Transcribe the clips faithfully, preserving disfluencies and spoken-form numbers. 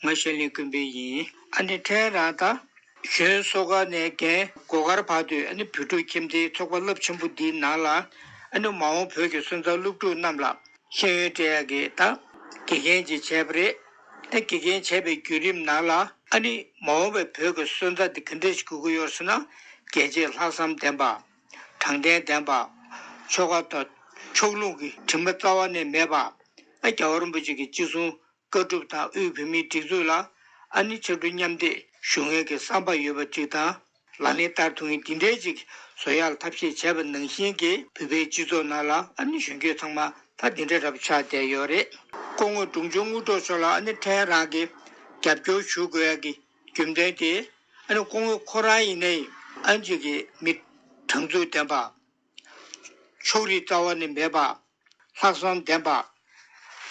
ང་གཞན་ལྷན་ཀུན་འཕེལ་ཡིན། ཨ་ནི་ཕྲན་རང་ད་གཞོན་སོ་ཁ་ནས་རྒན་སྒོ་དཀར་བར་དུ། ཨ་ནི་བོད་ཕྲུག་ཁྱིམ་སྡེའི་ཚོགས་པ་རླབས་ཆེན་པོ་འདིའི་ནང་ལ། ཨ་ནི་མ་འོངས་བོད་ཀྱི་སོན་རྩ་སློབ་ཕྲུག་རྣམས་ལ་ཤེས་ཡོན་སྤྲད་ཡག་གི་ད་དགེ་རྒན་ཅིག་བྱས་པ་རེད། ཨ་དགེ་རྒན་བྱས་པའི་བརྒྱུད་རིམ་ནང་ལ། ཨ་ནི་མ་འོངས་པའི་བོད་ཀྱི་སོན་རྩ་འདི་ག་འདྲ་ཞིག་དགོས་ཀྱི་ཡོད་ཟེར་ན། རྒྱལ་གཅེས་ལྷག་བསམ་ལྡན་པ། དྲང་བདེན་ལྡན་པ། ཆོལ་ཁ་དང་ཕྱོགས་ལྷུང་གི་དྲི་མ་རྩ་བ་ནས་མེད་པ། ཨ་རྒྱལ་བ་རིན་པོ་ཆེ་གི་ཅི་གསུང་བཀའ་སྒྲུབ་དང་དབུས་བོད་མིའི་སྒྲིག་འཛུགས་ལ་ཨ་ནི་ཕྱར་གྲུ་མཉམ་འདེགས་ཞུ་མཁན་གྱི་བསམ་པ་ཡོད་པ་ཅིག་དང་། ལག་ལེན་བསྟར་ཐུབ་མཁན་འདི་འདྲའི་ཅིག་བཟོ་ཡག་ལ་ཐབས་ཤེས་བྱས་པ་ནང་བཞིན་གྱི་བོད་པའི་སྤྱི་ཚོགས་ནང་ལ་ཨ་ནི་གཞོན་སྐྱེས་ཚང་མ་ད་འདི་འདྲ་འདྲ་པོ་ཆགས་བསྡད་ཡོད་རེད། སྐུ་ངོ་འབྲོང་ཆུང་དངོས་གྲུབ་མཆོག་ལ་ཨ་ནི་ཕྲན་རང་གིས་རྒྱབ་སྐྱོར་ཞུ་དགོས་ཡག་གི་རྒྱུ་མཚན་དེ། ཨ་ནི་སྐུ་ངོ་ཁོ་རང་ཡིན་ནའི་ཨ་ནི་ཅིག་གི་མི་དྲང་ཚུགས་ལྡན་པ། ཕྱོགས་རིས་རྩ་བ་ནས་མེད་པ། ལྷག་བསམ་ལྡན་པ།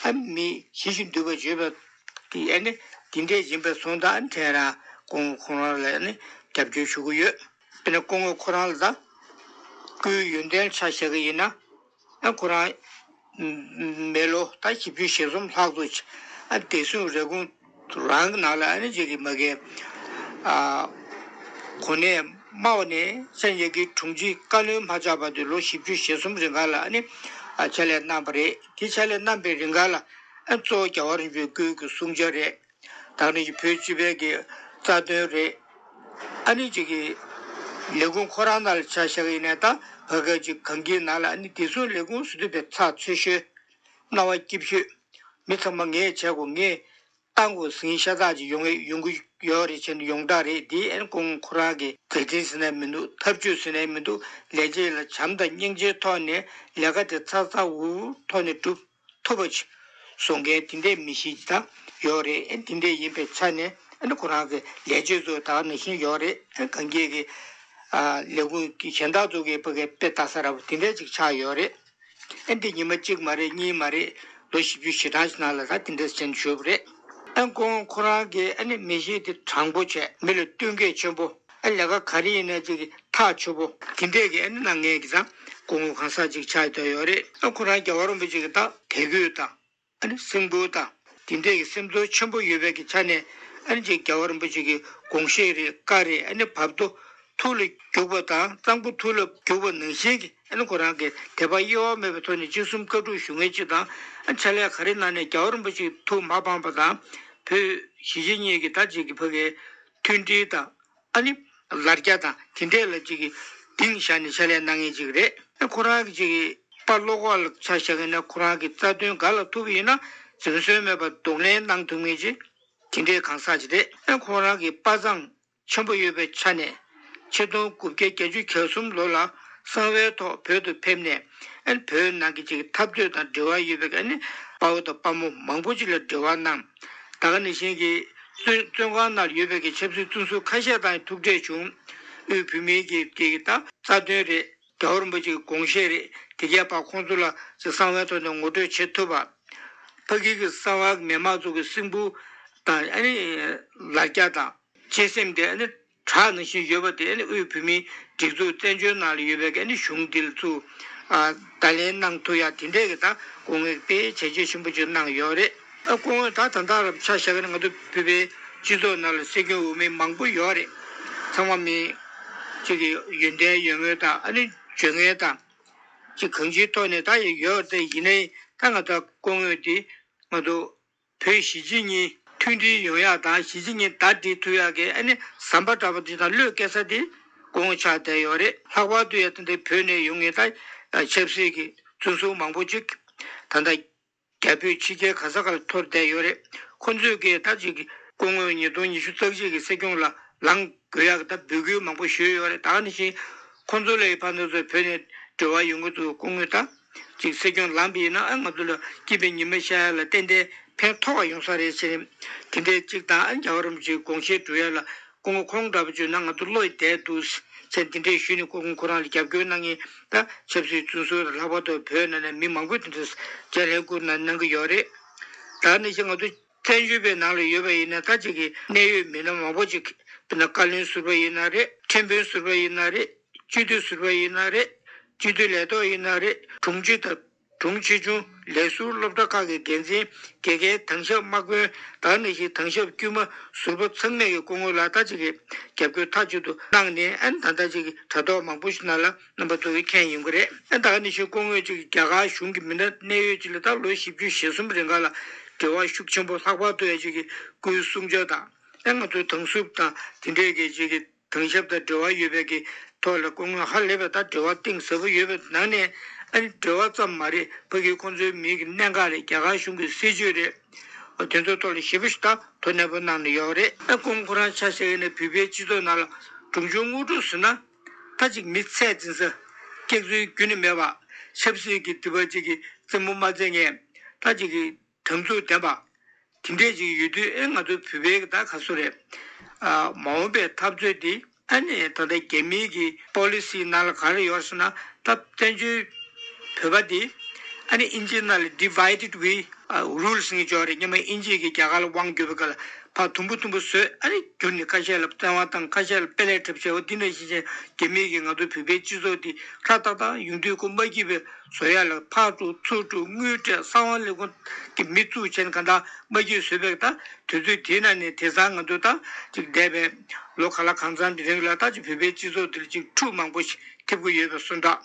ཨ་མི་ཞི་ཞིང་དུལ་བ་བརྗོད་པ་དེ། ཨ་ནི་དེ་འདྲས་ཡིན་པས་སོང་ཙང་། ཨ་ནི་ཕྲན་རང་སྐུ་ངོ་ཁོ་རང་ལ་ཨ་ནི་རྒྱབ་སྐྱོར་ཞུ་གི་ཡོད། དཔེར་ན་སྐུ་ངོ་ཁོ་རང་ལ་ད་སྐུའི་ཡོན་ཏན་ཆ་བཞག་གི་ཡིན་ན། ཨ་ཁོ་རང་མི་ལོ་ད་བཞི་བཅུ་ཞེ་གསུམ་ལྷག་ཙམ་ཅིག་ཨ་བདེ་སྲུང་ལས་ཁུངས་རང་གི་ནང་ལ་ཨ་ནི་ཅིག་གི་མ་གི་ཨ་གོ་གནས་དམའ་བ་ནས་ཤན་ཡ་གི་དྲུང་ཆེ་བཀའ་བློན་མ་ཆགས་བར་དུ་ལོ་བཞི་བཅུ་ཞེ་གསུམ་རིང་ག་ལ་ཨ་ནི་ཨ་ཕྱག་ལས་གནང་བ་རེད། དེ་ཕྱག་ལས་གནང་པའི་རིང་ག་ལ་ཨ་གཙོ་བོ་རྒྱལ་བ་རིན་པོ་ཆེའི་སྐུའི་གི་གསུང་བྱ་རེད། ད་ནི་བོད་སྤྱི་པའི་གི་རྩ་དོན་རེད། ཨ་ནི་ཅིག་གི་ལས་ཁུངས་ཁོ་རང་ནང་ལ་ཆ་བཞག་ཡིན་ནའི་ད་བར་སྐབས་ཅིག་གངས་སྐྱིད་ནང་ལ་ཨ་ནི་བདེ་སྲུང་ལས་ཁུངས་ཟེར་དུས་པའི་ཚགས་ཚུད་ཤོས། སྣང་བ་སྐྱིད་ཤོས། མི་ཚང་མ་ངས་བྱས་དགོས། ངས་བཏང་དགོས་ཟེར་མཁན་ཤ་སྟག་ཅིག་ཡོང་གི་ཡོང་གི་ཡོད་རེད་བྱས་ནས་ཡོངས་གྲགས་རེད། འདི་ཨ་ནི་སྐུ་ངོ་ཁོ་རང་གི་མཛད་འཕྲིན་ཟེར་ནའི་མི་འདུག་ཐབས་ཇུས་ཟེར་ནའི་མི་འདུག་ལས་བྱེད་ལ་བྱམས་དང་སྙིང་རྗེའི་ཐོག་ནས་ལས་ཀ་དེ་ཚགས་ཚགས་འུར་འུར་ཐོག་ནས་སྒྲུབ་ཐུབ་པ་ཅིག་བཟོ་མཁན་དེ་འདྲའི་མི་གཤིས་ཅིག་ད་ཡོད་རེད། ཨ་དེ་འདྲའི་ཡིན་པའི་ཆ་ནས་ཨ་ནི་ཁོ་རང་གི་ལས་བྱེད་ཚོ་ད་ག་ནང་བཞིན་ཡོད་རེད། ཨ་གངས་སྐྱིད་ཀྱི་ཨ་ལས་ཁུངས་ཀྱི་གཞན་དག་ཚོ་གི་ཕ་གི་དཔེ་ལྟ་ས་འདྲ་པོ་དེ་འདྲའི་ཅིག་ཆགས་ཡོད་རེད། ཨ་འདི་ཉི་མ་གཅིག་མ་རེད། གཉིས་མ་རེད། ལོ་བཞི་བཅུ་ཞེ་གྲངས་ཤིག་ནང་ལ་ད་དེ་འདྲ་ཟེར་ནས་བཞུགས་པ་རེད། ཨ་སྐུ་ངོ་ཁོ་རང་གི་ཨ་ནི་མི་གཤིས་དེ་དྲང་པོ་བྱས། མི་ལ་བསྟུན་མཁས་ཆེན་པོ། ཨ་ལས་ཀ་ག་རེ་ཡིན་ན་ཅིག་གི་ཐག་ཆོད་པོ་དེ་འདྲས་ཀྱི་ཨ་ནི་གནང་མཁན་གྱི་ད་སྐུ་ངོ་གང་ཟག་ཅིག་ཆགས་བསྡད་ཡོད་རེད། ཨ་ཁོ་རང་རྒྱལ་བ་རིན་པོ་ཆེ་གི་ད་དད་གུས་དང་། ཨ་ནི་སེམས་ཁུར་དང་དེ་འདྲས་ཀྱི་སེམས་ཚོར་ཆེན་པོ་ཡོད་པའི་གི་ཆ་ནས། ཨ་ནི་ཅིག་རྒྱལ་བ་རིན་པོ་ཆེ་གི་དགོངས་བཞེད་རེད། བཀའ་རེད། ཨ་ནི་བར་དོ་ཐུགས་ལ་རྒྱུག་པ་དང་། གཙང་པོ་ཐུགས་ལ་རྒྱུག་པ་ནང་བཞིན་གྱི་ཨ་ནི་ཁོ་རང་གི་དད་པ་གཡོ་བ་མེད་པའི་ཐོག་ནས་ཅི་གསུང་བཀའ་སྒྲུབ་ཞུ་མཁན་ཅིག་དང་། ཨ་ཕྱག་ལས་ག་རེ་གནང་ནས་རྒྱལ་བ་རིན་པོ་ཆེ་ཐུགས་མ་ཕངས་པ་དང་། བོད་གཞིས་བྱེས་གཉིས་ཀྱི་ད་ཅིག་གི་ཕ་གིའི་མཐུན་སྒྲིལ་དང་། ཨ་ནི་ལར་རྒྱ་དང་དེ་འདྲས་ལ་ཅིག་གི་གདེང་བཞག་ནས་ཕྱག་ལས་གནང་མཁན་ཅིག་རེད། ཨ་ཁོ་རང་གི་ཅིག་གི་དཔའ་བློ་ཁོག་ལ་ཆ་བཞག་གི་ན། ཁོ་རང་གི་རྩ་དོན་ག་ལ་ཐུག་པ་ཡིན་ན་འཛེམ་ཟོན་མེད་པར་གདོང་ལེན་གནང་ཐུབ་མཁན་ཅིག་དེ་འདྲའི་གང་ཟག་ཅིག་རེད། ཨ་ཁོ་རང་གི་དཔའ་མཛངས་ཆེན་པོ་ཡོད་པའི་ཆ་ནས། ཆིག་སྟོང་དགུ་བརྒྱ་བརྒྱད་ཅུ་གྱ་གསུམ་ལོ་ལ་གསང་བའི་ཐོག་བོད་དུ་ཕེབས་ནས། ཨ་ནི་བོད་ནང་གི་ཅིག་འཐབ་རྩོད་དང་འབྲེལ་བ་ཡོད་པའི་ཨ་ནི་དཔའ་བོ་དང་དཔའ་མོ་མང་པོ་ཅིག་ལ་འབྲེལ་བ་གནང་། ད་ག་ནང་བཞིན་གྱི་བཙོན་བཙོན་ཁང་ནང་ཡོད་པའི་གི་ཆབ་སྲིད་བཙོན་ཟུར་ཁ་ཤས་དང་ཐུག་འཕྲད་བྱུང་། དབུས་བོད་མིའི་གི་གི་ད་རྩ་དོན་རེད། རྒྱལ་བ་རིན་པོ་ཆེ་གི་དགོངས་བཞེད་རེད། དེ་གས་ཕར་ཁོང་ཚོ་ལ་ཅིག་གསང་བའི་ཐོག་ནས་ངོ་སྤྲོད་བྱེད་ཐུབ་པ། ཕ་གི་གི་གསང་བ་མི་མང་ཚོ་གི་སེམས་ཁུར་དང་། ཨ་ནི་ལར་རྒྱ་དང་གཅེས་སེམས་དེ་ཨ་ནི་བྲག་ནང་བཞིན་ཡོད་པ་དེ། ཨ་ནི་དབུས་བོད་མིའི་སྒྲིག་འཛུགས་བཙན་བྱོལ་ནང་ལ་ཡོད་པའི་ཨ་ནི་གཞུང་འདི་ལ་ཚུར་ཨ་བརྡ་ལན་གནང་ཐུབ་ཡ་དེ་འདྲས་ཀྱི་ད་སྐུ་ངོས་དཔེ་བྱས་རྗེས་ཆེན་པོ་ཅིག་གནང་ཡོད་རེད། ཨ་སྐུ་ངོས་ད་ད་ལྟ་རབ་ཆ་བཞག་ན་ང་ཚོ་བོད་པའི་སྤྱི་ཚོགས་ནང་ལ་སྲིད་སྐྱོང་འོས་མི་མང་པོ་ཡོད་རེད། ཚང་མ་མི་གཅིག་གི་ཡོན་ཏན་ཡོད་མཁན་དང་། ཨ་ནི་བརྗོད་མཁན་དང་། ཅིག་གང་ཅིའི་ཐོག་ནས་ད་ཡོད་དེ། ཡིན་ནའི་ད་ང་ཚོ་སྐུ་ངོས་འདི་ང་ཚོ་བོད་གཞིས་བྱེས་གཉིས་མཐུན་སྒྲིལ་ཡོང་ཡག་དང་། གཞིས་བྱེས་གཉིས་ཟླ་སྒྲིལ་ཐུབ་ཡག་གི་ཨ་ནི་ཟམ་པ་འདྲ་པོ་འདི་དང་བློས་འགེལ་ས་འདི་སྐུ་ངོ་ཆགས་བསྡད་ཡོད་རེད། ལྷག་པར་དུ་ཡ་ད་ལྟའི་བོད་ནས་ཡོང་མཁན་ད་ཆབ་སྲིད་ཀྱི་བཙོན་ཟུར་མང་པོ་ཅིག་ད་ལྟ་རྒྱ་བོད་ཕྱི་རྒྱལ་ག་ས་ག་ལ་འཐོར་བསྡད་ཡོད་རེད། ཁོང་ཚོས་ཀྱིས་ད་ཅིག་སྐུ་ངོ་ཉིས་སྟོང་ཉི་ཤུ་རྩ་གཅིག་གི་སྲིད་སྐྱོང་ལ་ལངས་དགོས་ཡག་གི་ད་འབོད་སྐུལ་མང་པོ་ཞུས་ཡོད་རེད། ད་ག་ནང་བཞིན་ཁོང་ཚོ་ལ་ཡི་ཕར་ཚུར་བོད་ནས་འབྲེལ་བ་ཡོང་གི་འདུག་སྐུ་ངོས་ད་ཅིག་སྲིད་སྐྱོང་ལངས་པ་ཡིན་ན། ཨ་ང་ཚོ་ལ་སྐྱིད་པའི་ཉི་མ་ཤར་ཡག་ལ་ཏན་ཏན་ཕན་ཐོགས་པ་ཡོང་ས་རེད་ཟེར་ནས། དེ་འདྲའི་གཅིག་དང་། ཨ་རྒྱལ་བ་རིན་པོ་ཆེའི་དགོངས་བཞེད་སྒྲུབ་ཡག་ལ་སྐུ་ངོ་ཁོང་འདྲ་པོ་བྱུང་ན་ང་ཚོ་བློ་ཡི་བདེ་འདུག་ཟེར་འདི་འདྲས་ཞུས་ནས། སྐུ་ངོ་ཁོ་རང་ལ་རྒྱབ་སྐྱོར་གནང་མཁན་ད་ཆབ་སྲིད་བཙོན་ཟུར་དང་། ལྷག་པར་དུ་བོད་ནང་ནས་མི་མང་པོས་དེ་འདྲ་དྲིས་ལན་བསྐུར་གནང་གནང་གི་ཡོད་རེད། ད་ནི་ཅིག་ང་ཚོ་བཙན་བྱོལ་བའི་ནང་ལ་ཡོད་པ་ཡིན་ན། ད་ཅིག་གི་གནད་ཡོད་མི་སྣ་མང་པོ་ཅིག་དཔེར་ན་བཀའ་བློན་ཟུར་པ་ཡིན་ན་རེད། ཁྲིམས་དཔོན་ཟུར་པ་ཡིན་ན་རེད། སྤྱི་འཐུས་ཟུར་པ་ཡིན་ན་རེད། སྤྱི་འཐུས་ལས་ཐོག་ཡིན་ན་རེད། དྲུང་ཆེ་དང་ གྲོང་ཆེ་ཆུང་ལས་ཟུར་སློབ་གྲྭ་ཁག་གི་འགན་འཛིན། དགེ་རྒན། དྭང་ཞབས་དམག་དཔོན། དེ་ནང་བཞིན་དྭང་ཞབས་དཀྱུས་མ་ཟུར་པ་ཚང་མས་ཀྱི་སྐུ་ངོ་ལ་ད་ཅིག་གི་རྒྱབ་སྐྱོར་མཐའ་གཅིག་ཏུ་གནང་ནས། ཨ་ནི་ད་ལྟ་ཅིག་གི་དྲ་ཐོག་མང་པོ་ཞིག་ནང་ལ་རྣམ་པ་ཚོ་གིས་མཁྱེན་ཡོང་གི་རེད། ཨ་ནི་ད་ག་ནང་བཞིན་སྐུ་ངོས་ཅིག་གི་རྒྱ་གར་གཞུང་གི་མི་སྣ་གནད་ཡོད་ཅིག་ལ་ད་ལོ་བཞི་བཅུ་ཞེ་གསུམ་རིང་ག་ལ་འབྲེལ་བ་ཤུགས་ཆེན་པོ་ལྷག་པར་དུ་ཡ་ཅིག་གི་སྐུའི་གསུང་ཆོས་དང་། ཨ་ང་ཚོའི་དྭང་ཟུར་དང་དེ་འདྲས་ཀྱི་ཅིག་གི་དྭང་ཞབས་དང་འབྲེལ་བ་ཡོད་པའི་གི་ཐོག་ལ་སྐུ་ངོས་ཧ་ལས་པའི་ད་འབྲེལ་བ་གཏིང་ཟབ་པོ་ཡོད་པའི་ནང་ནས། ཨ་ནི་འབྲེལ་བ་ཙམ་མ་རེད། ཕ་གི་ཁོང་ཚོའི་མི་གི་གནད་འགག་རེད། རྒྱ་གར་གཞུང་གི་སྲིད་བྱུས་རེད། འོ་དེ་ཚོའི་ཐོག་ལ་ཞེ་པོ་ཞིག་ད་དོ་ནན་པོ་གནང་ནས་ཡོད་རེད། ཨ་སྐུ་ངོ་ཁོ་རང་ཆ་བཞག་ཡིན་ན་བོད་པའི་སྤྱི་ཚོགས་ནང་ལ་གྲོང་ཆུང་དངོས་གྲུབ་ཟེར་ན་ད་ཅིག་མི་ཚད་འཛིན་ས། སྐྱག་རྫུན་རྒྱུན་ནས་མེད་པ། ཆབ་སྲིད་ཀྱི་འདུན་པ་ཅིག་གི་རྩེད་མོ་མ་རྩེ་མཁན། ད་ཅིག་གི་དམ་ཚུགས་ལྡན་པ། དེ་འདྲས་ཅིག་ཡོད་དུས། ཨེ་ང་ཚོ་བོད་པའི་གི་ད་ག་ཚོད་རེད། ཨ་མ་འོངས་པའི་འཐབ་རྩོད་འདི་ཨ་ནི་ད་ལྟ་རྒྱ་མིའི་གི་པོ་ལི་སི་ནང་ལ་ག་རེ་ཡོད་ཟེར་ན། ད་བཙན་བྱོལ་བོད་པ་འདི་ཨ་ནི་ཨིན་ཇི་ནང་ལ་divide and rule ཟེར་མཁན་ཅིག་ཡོད་རེད། སྔོན་མ་ཨིན་ཇི་གིས་རྒྱ་གར་ལ་དབང་བསྒྱུར་བའི་སྐབས་ལ་ཕར་དུམ་བུ་དུམ་བུ་བཟོས། ཨ་ནི་བསྒྱུར་ནས་ཁ་ཤས་ལ་བཙན་དབང་བཏང་། ཁ་ཤས་ལ་དཔེ་ལེགས་འཁྲབ་བྱས། འོ་འདི་ནང་བཞིན་བྱས་རྒྱ་མིས་ཀྱིས་ང་ཚོ་བོད་པའི་སྤྱི་ཚོགས་འདི་ཁྲ་ཏག་ཏག་ཡོང་དུས་ཁོ་མ་སྐྱིད་པའི་བཟོ་ཡ་ལ་ཕར་དཀྲུག་ཚུར་དཀྲུག་དངུལ་སྤྲད། གསང་བ་ལས་ཁུངས་ཀྱི་མི་བཙུགས་བྱས་ནས་གང་ལྟར་མ་སྐྱིད་བཟོས་པའི་ད་དུས་ཚོད་དེའི་ནང་ནས་དེང་སང་ང་ཚོ་ད་ཅིག་འདས་པའི་ལོ་ག་ལ་གང་འཚམ་གྱི་རིང་ལ་ད་ཅིག་བོད་པའི་སྤྱི་ཚོགས་འདི་ལ་ཅིག་འཁྲུག་མང་པོ་ཞིག་ཐེབས་ཀྱི་ཡོད་པའི་བཟོ་འདྲ།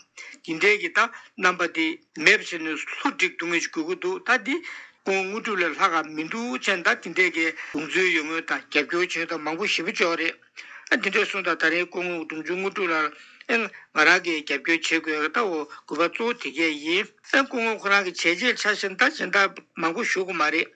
འདི་འདྲའི་གི་ད་རྣམ་པ་དེ་མེད་པ་བྱས་ནས་ལྷུ་སྒྲིག་འདུག་མཁན་ཞིག་དགོས་ཀྱི་འདུག་ད་འདི་སྐུ་ངོ་དངོས་གྲུབ་ལས་ལྷག་ག་མི་འདུག་བྱས་ནས་ད་འདི་འདྲའི་གི་དགོངས་ཚུལ་ཡོད་མཁན་དང་རྒྱབ་སྐྱོར་བྱེད་མཁན་དང་མང་པོ་ཞེ་པོ་ཅིག་ཡོད་རེད། ཨ་འདི་འདྲ་སོང་ཙང་ད་རེས་སྐུ་ངོ་གྲོང་ཆུང་དངོས་གྲུབ་ལགས་ལ་ཨེ་ང་རང་གིས་རྒྱབ་སྐྱོར་བྱེད་དགོས་ཀྱི་ད་འོ་དགོས་པ་གཙོ་བོ་དེ་གས་ཡིན། ཨེ་སྐུ་ངོ་ཁོ་རང་གི་བྱས་རྗེས་ཆ་བཞག་ན་ད་གཞན་དག་མང་པོ་ཞུ་དགོས་མ་རེད།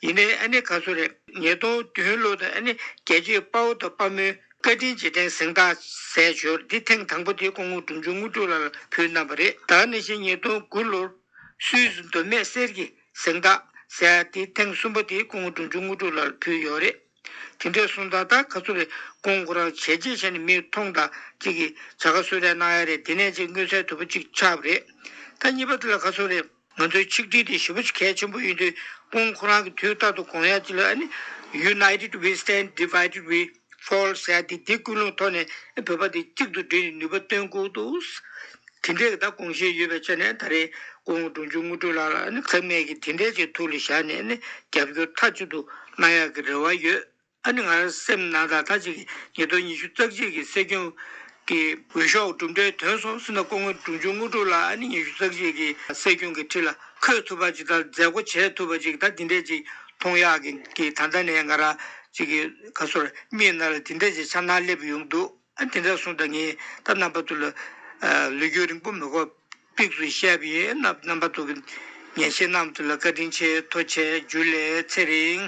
ཡིན་ནའི་ཨ་ནི་ག་ཚོད་རེད། ཉིས་སྟོང་བདུན་ལོ་དང་ཨ་ནི་རྒྱལ་གཅེས་དཔའ་བོ་དང་དཔའ་མོའི་བཀའ་དྲིན་རྗེས་དྲན་གཟེངས་རྟགས་ཟེར་ཞོར་འདི་ཐེངས་དང་པོ་དེ་སྐུ་ངོ་གྲོང་ཆུང་དངོས་གྲུབ་ལགས་ལ་ཕུལ་གནང་བ་རེད། ད་ནང་བཞིན་ཉིས་སྟོང་དགུ་ལོར་སུད་སི་མདོ་སྨད་གསེར་གྱི་གཟེངས་རྟགས་ཟེར་ཡ་དེ་ཐེངས་གསུམ་པ་དེ་སྐུ་ངོ་གྲོང་ཆུང་དངོས་གྲུབ་ལགས་ལ་ཕུལ་ཡོད་རེད། དེ་འདྲ་སོང་ཙང་ད་ག་ཚོད་རེད། སྐུ་ངོ་ཁོ་རང་བྱས་རྗེས་བྱས་ནས་མིས་མཐོང་དང་ཅིག་གིས་བྱ་དགའ་གསོལ་རས་གནང་ཡ་རེད། དེ་ནས་ཅིག་མངོན་གསལ་དོད་པོ་ཅིག་ཆགས་པ་རེད། ད་གཉིས་པ་དེ་ལ་ག་ཚོད་རེད། ང་ཚོའི་ཆིག་སྒྲིལ་དེ་ཞེ་པོ་ཅིག་གལ་ཆེན་པོ་ཡིན་དུས། སྐུ་ངོ་ཁོ་རང་གིས་དུས་རྟག་ཏུ་དགོངས་ཡ་ཅིག་ལ་ཨ་ནི་United we stand, divided we fall ཟེར་ཡ་དེ། དེ་ཀུན་སློང་ཐོག་ནས་བོད་པ་དེ་གཅིག་ཏུ་སྒྲིལ་ནས་ནུས་པ་བཏོན་དགོས་འདུག། དེ་འདྲའི་ད་དགོངས་བཞེས་ཡོད་པའི་ཆ་ནས་ད་རེས་སྐུ་ངོ་གྲོང་ཆུང་དངོས་གྲུབ་ལགས་ལ་ཨ་ནི་ཚང་མས་ཀྱིས་དེ་འདྲའི་ཅིག་ཐུགས་ལ་བཞག་ནས་ཨ་ནི་རྒྱབ་སྐྱོར་མཐའ་གཅིག་ཏུ་གནང་ཡག་གི་རེ་བ་ཡོད། ཨ་ནི་ང་རང་སེམས་ནང་ད་ལྟ་ཅིག་ཉིས་སྟོང་ཉི་ཤུ་རྩ་གཅིག་གི་སྲིད་སྐྱོང་གི་འོས་ཤོག་གྲུབ་འབྲས་ཐོན་སོང་ཟེར་ན། སྐུ་ངོ་གྲོང་ཆུང་དངོས་གྲུབ་ལགས་ཨ་ནི་ཉི་ཤུ་རྩ་གཅིག་གི་སྲིད་སྐྱོང་གི་ཁྲི་ལ་འཁོད་ཐུབ་པ་ཅིག་དང་མཛད་སྒོ་བྱེད་ཐུབ་པ་ཅིག་ད་འདི་འདྲས་ཅིག་མཐོང་ཡག་གི་གི་ད་ལྟ་ནས་ང་རང་ཅིག་གི་ག་ཚོད་རེད། མིག་ནང་ལ་དེ་འདྲས་ཅིག་འཆར་སྣང་སླེབས་ཡོང་འདུག། ཨ་དེ་འདྲ་སོང་ཙང་ངས་ད་རྣམ་པ་ཚོ་ལ་ཨ་ལོ་རྒྱུས་རིང་པོ་མི་དགོས། ཕིགས་སུ་བཤད་པ་ཡིན་ན། རྣམ་པ་ཚོ་གིས་ཉན་ཤེས་རྣམ་ཚོ་ལ་བཀའ་དྲིན་ཆེ། ཐུགས་རྗེ་ཆེ། ཇུ་ལེ། ཚེ་རིང་།